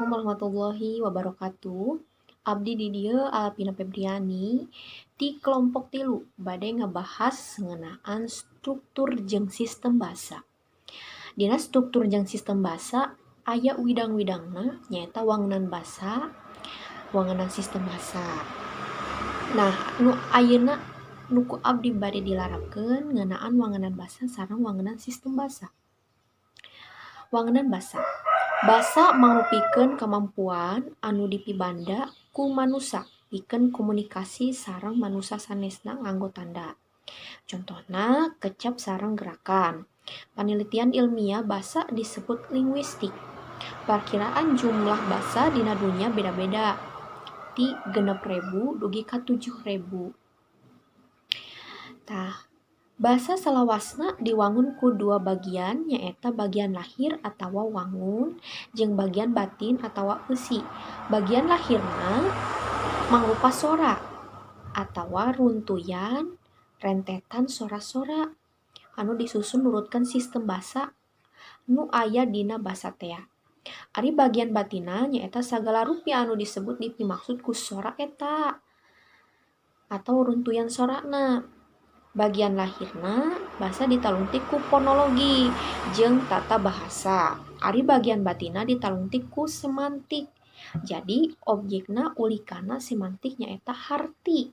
Assalamualaikum warahmatullahi wabarakatuh. Abdi di dieu Alpina Febriani ti kelompok 3 bade ngebahas ngeunaan struktur jeung sistem basa. Dina struktur jeung sistem basa aya widang-widangna, nyaeta wangunan basa, wangunan sistem basa. Nah, nu ayeuna nu ku abdi bade dilarapkeun ngeunaan wangunan basa sareng wangunan sistem basa. Wangunan basa. Basa mangrupikeun kamampuan anu dipibanda ku manusa pikeun komunikasi sareng manusa sanesna nganggo tanda. Contohna kecap sareng gerakan. Panelitian ilmiah basa disebut linguistik. Perkiraan jumlah basa dina dunya beda-beda, ti 6.000 dugi ka 7.000. Tah, basa salawasna diwangun ku dua bagian, nyaeta bagian lahir atawa wangun jeung bagian batin atawa eusi. Bagian lahirna mangrupa sora atawa runtuyan rentetan sora-sora anu disusun nurutkeun sistem basa nu aya dina basa tea. Ari bagian batinna nyaeta sagala rupi anu disebut dipimaksud ku sora eta atau runtuyan sorana. Bagian lahirna basa ditalungtik ku fonologi jeung tata bahasa. Ari bagian batinna ditalungtik ku semantik. Jadi objekna ulikana semantik, nyaeta harti.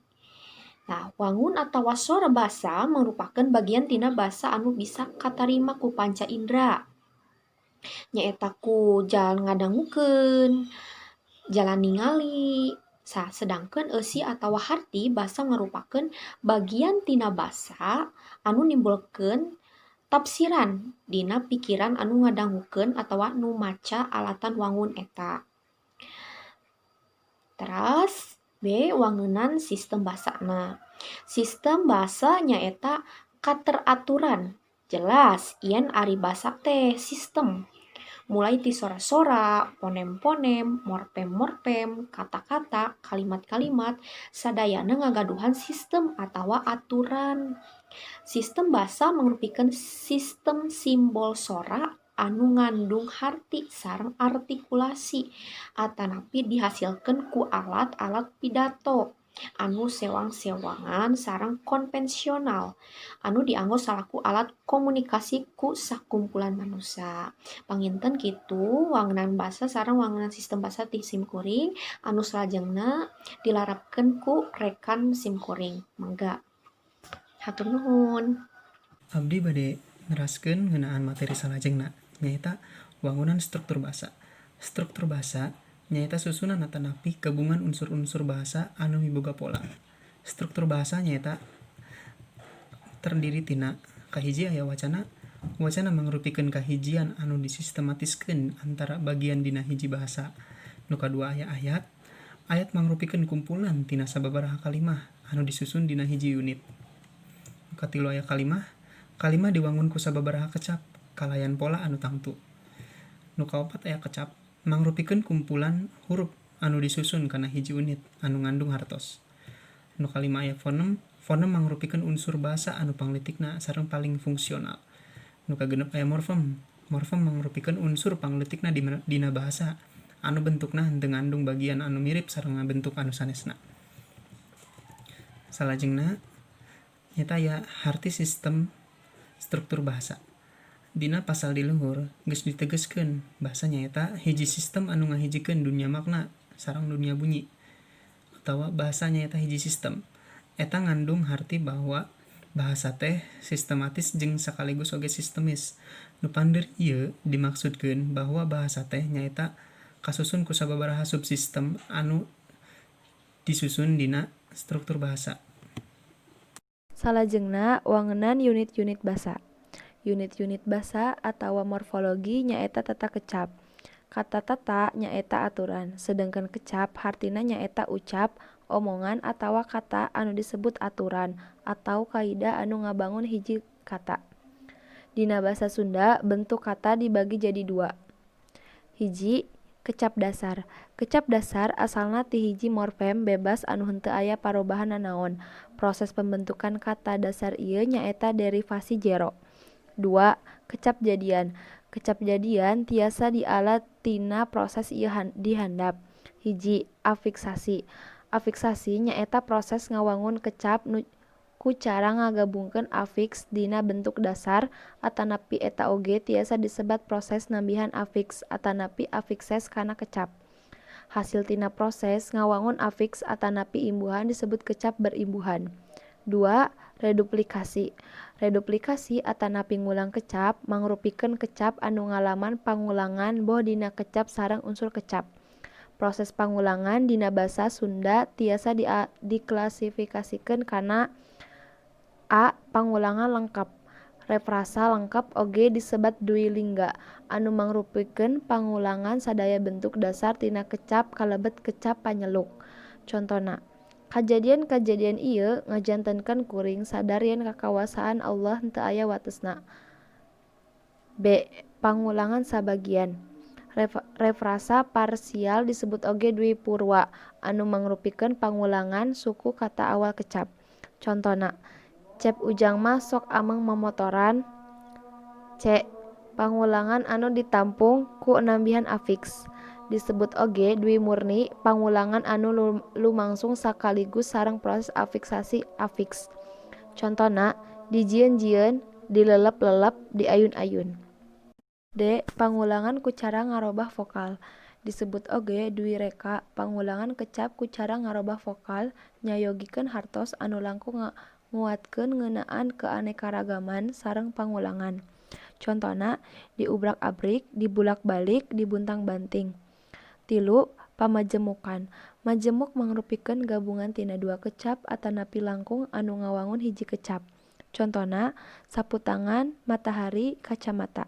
Nah, wangun atawa sora basa mangrupakeun bagian tina basa anu bisa katarima ku panca indera. Nyaeta ku jalan ngadangukeun, jalan ningali. Sedangkeun eusi atawa harti basa ngarupakeun bagian tina basa anu nimbulkeun tafsiran dina pikiran anu ngadangukeun atawa nu maca alatan wangun eta. Teras B, wangunan sistem basana. Sistem basa nyaeta kateraturan. Jelas yen ari basa teh sistem. Mulai ti sora-sora, fonem-fonem, morfem-morfem, kata-kata, kalimat-kalimat, sadayana ngagaduhan sistem atawa aturan. Sistem basa mangrupikeun sistem simbol sora anu ngandung harti sareng artikulasi atanapi dihasilkeun ku alat-alat pidato anu sewang-sewangan sareng konvensional anu dianggo salaku alat komunikasi ku sakumpulan manusa. Panginten kitu wangunan basa sareng wangunan sistem basa ti simkuring, anu salajengna dilarapkeun ku rekan simkuring. Mangga. Hatur nuhun. Abdi bade neraskeun ngeunaan materi salajengna, nyaeta wangunan struktur basa. Struktur basa nyaeta susunan atanapi gabungan unsur-unsur bahasa anu miboga pola. Struktur bahasa nyaeta terdiri tina: kahiji aya wacana. Wacana mangrupikeun kahijian anu disistematiskeun antara bagian dina hiji bahasa. Nu kadua aya ayat. Ayat mangrupikeun kumpulan tina sababaraha kalimah anu disusun dina hiji unit. Nu katilu aya kalimah. Kalimah diwangun ku sababaraha kecap kalayan pola anu tangtu. Nu kaopat aya kecap, mangrupikeun kumpulan hurup anu disusun kana hiji unit anu ngandung hartos. Nu kalima aya fonem. Fonem mangrupikeun unsur bahasa anu pangleutikna sareng paling fungsional. Nu kagenep aya morfem. Morfem mangrupikeun unsur pangleutikna dina bahasa anu bentukna henteu ngandung bagian anu mirip sareng bentuk anu sanesna. Salajengna nyaeta aya harti sistem struktur bahasa. Dina pasal di luhur geus ditegeskeun bahasa nyaeta hiji sistem anu ngahijikeun dunya makna sareng dunya bunyi atawa bahasa nyaeta hiji sistem. Eta ngandung harti bahwa bahasa teh sistematis jeung sakaligus oge sistemis. Nu pander ieu dimaksudkeun bahwa bahasa teh nyaeta kasusun ku sababaraha subsistem anu disusun dina struktur bahasa. Salajengna wangenan unit-unit basa. Unit-unit basa atawa morfologi nyaeta tata kecap. Kata tata nyaeta aturan, sedengkeun kecap hartina nyaeta ucap, omongan atawa kata anu disebut aturan atau kaidah anu ngabangun hiji kata. Dina basa Sunda bentuk kata dibagi jadi dua. 1. Kecap dasar. Kecap dasar asalna ti hiji morfem bebas anu henteu aya parobahan nanaon. Proses pembentukan kata dasar ieu nyaeta derivasi jero. 2. Kecap jadian. Kecap jadian tiasa diala tina proses ieu di handap. 1. Afiksasi. Afiksasi nyaeta proses ngawangun kecap ku cara ngagabungkeun afiks dina bentuk dasar atanapi eta oge tiasa disebat proses nambihan afiks atanapi afikses kana kecap. Hasil tina proses ngawangun afiks atanapi imbuhan disebut kecap berimbuhan. 2. Reduplikasi. Reduplikasi atanapi ngulang kecap mangrupikeun kecap anu ngalaman pangulangan boh dina kecap sareng unsur kecap. Proses pangulangan dina basa Sunda tiasa diklasifikasikeun kana: a. Pangulangan lengkep. Refrasa lengkep oge disebat dwilingga anu mangrupikeun pangulangan sadaya bentuk dasar tina kecap kalebet kecap panyeluk. Contona Kajadian-kajadian ieu ngajantenkeun kuring sadar yen kakawasaan Allah henteu aya watesna. B. Pangulangan sabagian. Refrasa parsial disebut oge dwipurwa anu mangrupikeun pangulangan suku kata awal kecap. Contona Cep Ujang mah sok ameng momotoran. C. Pangulangan anu ditampung ku nambihan afiks. Disebut oge dwimurni pangulangan anu lumangsung sakaligus sareng proses afiksasi afiks. Contona dijieun-jieun, dilelep-lelep, diayun-ayun. D. Pangulangan ku cara ngarobah vokal. Disebut oge dwireka pangulangan kecap ku cara ngarobah vokal nyayogikeun hartos anu langkung nguatkeun ngeunaan keanekaragaman sareng pangulangan. Contona diubrak-abrik, dibulak-balik, dibuntang-banting. 3. Pamajemukan. Majemuk mangrupikeun gabungan tina dua kecap atanapi langkung anu ngawangun hiji kecap. Contona sapu tangan, matahari, kacamata.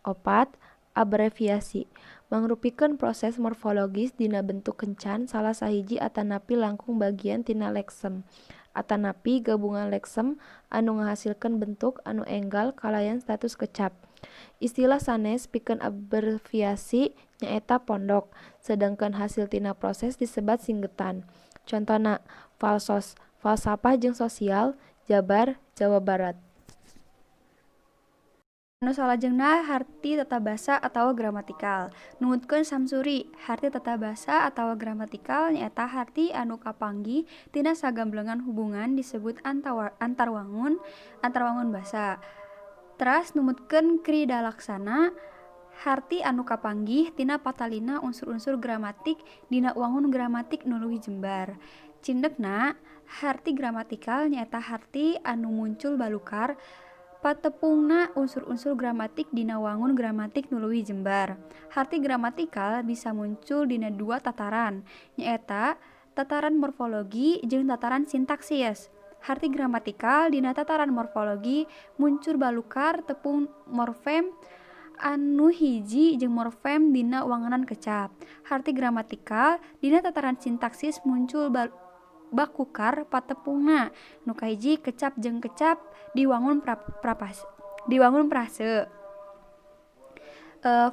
4. Abreviasi. Mangrupikeun proses morfologis dina bentuk kencan salah sahiji atanapi langkung bagian tina leksem atanapi gabungan leksem anu ngahasilkeun bentuk anu enggal kalayan status kecap. Istilah sanes pikeun abreviasi nyaeta pondok, sedengkeun hasil tina proses disebat singgetan. Contona falsos, falsafah jeung sosial, Jabar, Jawa Barat. Anu salajengna harti tata basa atawa gramatikal. Numutkeun Samsuri, harti tata basa atawa gramatikal nyaeta harti anu kapanggih tina sagamblengan hubungan disebut antarwangun antarwangun basa. Teras numutkeun Kridalaksana, harti anu kapanggih tina patalina unsur-unsur gramatik dina wangun gramatik nu leuwih jembar. Cindekna, harti gramatikal nyaeta harti anu muncul balukar patepungna unsur-unsur gramatik dina wangun gramatik nu leuwih jembar. Harti gramatikal bisa muncul dina dua tataran, nyaeta tataran morfologi jeung tataran sintaksis. Harti gramatikal dina tataran morfologi muncul balukar tepung morfem anu hiji jeung morfem dina wangunan kecap. Harti gramatikal dina tataran sintaksis muncul bakukar patepungna nu kahiji kecap jeung kecap diwangun diwangun frase.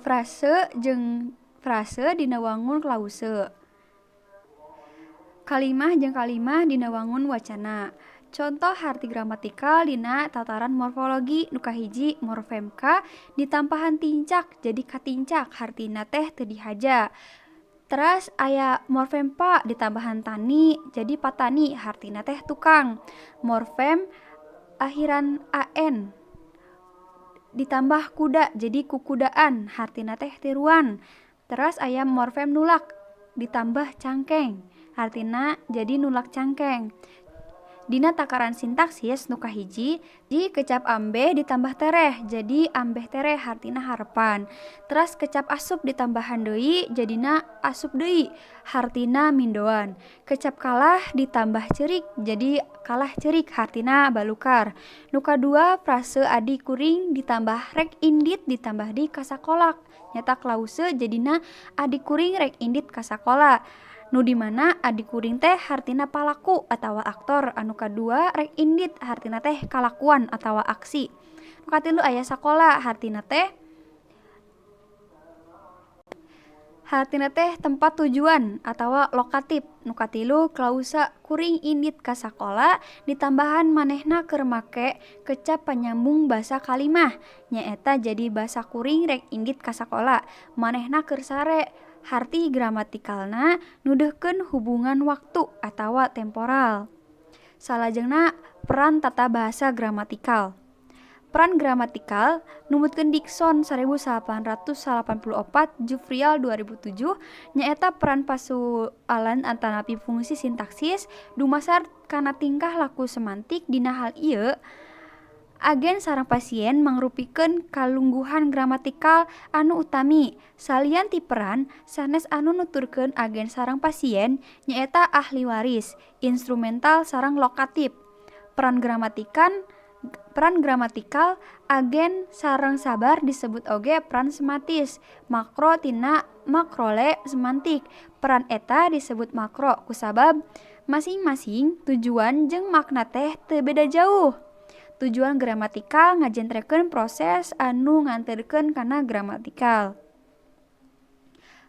Frase jeung frase dina wangun klause. Kalimah jeung kalimah dina wangun wacana. Contoh harti gramatikal dina tataran morfologi nu kahiji morfem ka ditampahan tincak jadi katincak hartina teh teu dihaja. Teras aya morfem pa ditambahan tani jadi patani hartina teh tukang. Morfem akhiran an ditambah kuda jadi kukudaan hartina teh tiruan. Teras aya morfem nulak ditambah cangkeng hartina jadi nulak cangkeng. Dina takaran sintaksis nu kahiji di kecap ambeh ditambah tereh jadi ambeh tereh hartina harepan. Teras kecap asup ditambahan deui jadina asup deui hartina mindoan. Kecap kalah ditambah ceurik jadi kalah ceurik hartina balukar. Nu kadua frase adi kuring ditambah rek indit ditambah di kasakolak nyata klause jadina adi kuring rek indit kasakola. Nu dimana adi kuring teh hartina palaku atawa aktor, anu kadua rek indit hartina teh kalakuan atawa aksi. Nu katilu aya sakola hartina teh Hartina teh tempat tujuan atawa lokatif. Nu katilu, klausa kuring indit ka sakola ditambahan manehna keur make kecap panyambung basa kalimah, nyaeta jadi basa kuring rek indit ka sakola manehna keur sare. Harti gramatikalna nuduhkeun hubungan waktu atawa temporal. Salajengna, peran tata bahasa gramatikal. Peran gramatikal numutkeun Dixon 1884, Jufrial 2007, nyaeta peran pasualan atanapi fungsi sintaksis dumasar kana tingkah laku semantik. Dina hal ieu, agen sareng pasien mangrupikeun kalungguhan gramatikal anu utami. Salian ti peran, sanes anu nuturkeun agen sareng pasien nyaeta ahli waris, instrumental sareng lokatif. Peran gramatikal agen sareng sabar disebut oge peran semantis makro tina makrole semantik. Peran eta disebut makro kusabab masing-masing tujuan jeung makna teh teu beda jauh. Tujuan gramatikal ngajentrekeun proses anu nganterkeun kana gramatikal.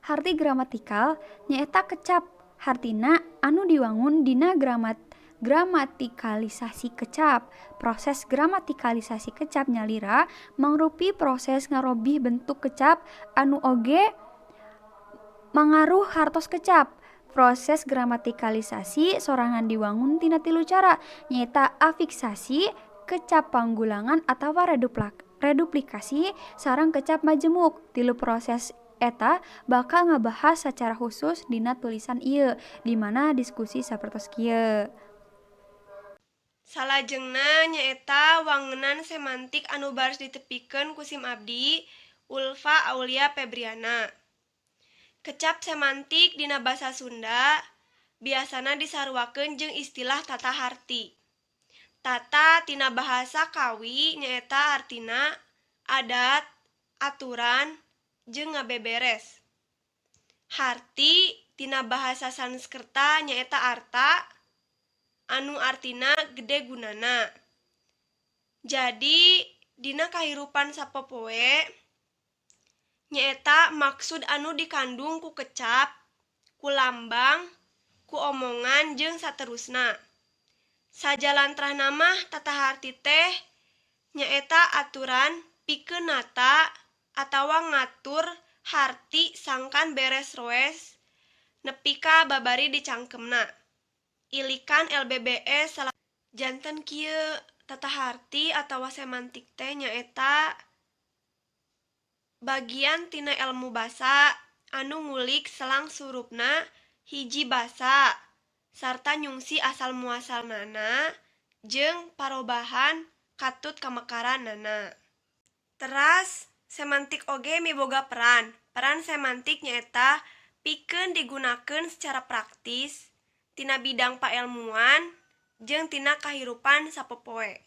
Harti gramatikal nyaeta kecap, hartina anu diwangun dina gramatikalisasi kecap. Proses gramatikalisasi kecap nyalira mangrupi proses ngarobih bentuk kecap anu oge mangaruh hartos kecap. Proses gramatikalisasi sorangan diwangun tina tilu cara, nyaeta afiksasi, kecap panggulangan atawa reduplikasi, sareng kecap majemuk. Tilu proses eta bakal ngabahas secara khusus dina tulisan ieu, di mana diskusi sapertos kieu. Salajengna nyaeta wangenan semantik anu baris ditepikeun ku sim abdi, Ulfa Aulia Febriana. Kecap semantik dina basa Sunda biasana disaruakeun jeung istilah tata harti. Tata tina bahasa Kawi nyaeta artina adat, aturan, jeung ngabeberes. Harti tina bahasa Sanskerta nyaeta arta, anu artina gede gunana. Jadi dina kahirupan sapopoe nyaeta maksud anu dikandung ku kecap, ku lambang, ku omongan jeung saterusna. Sajalantrahna mah tata harti teh nyaeta aturan pikeun nata atawa ngatur harti sangkan beres roes nepi ka babari dicangkemna. Ilikan LBBS salah. Janten kieu, tata harti atawa semantik teh nyaeta bagian tina ilmu basa anu ngulik selang surupna hiji basa sarta nyungsi asal muasalnana jeung parobahan katut kamekaranana. Teras semantik oge miboga peran. Peran semantik nyaeta pikeun digunakeun secara praktis tina bidang paelmuan jeung tina kahirupan sapopoe.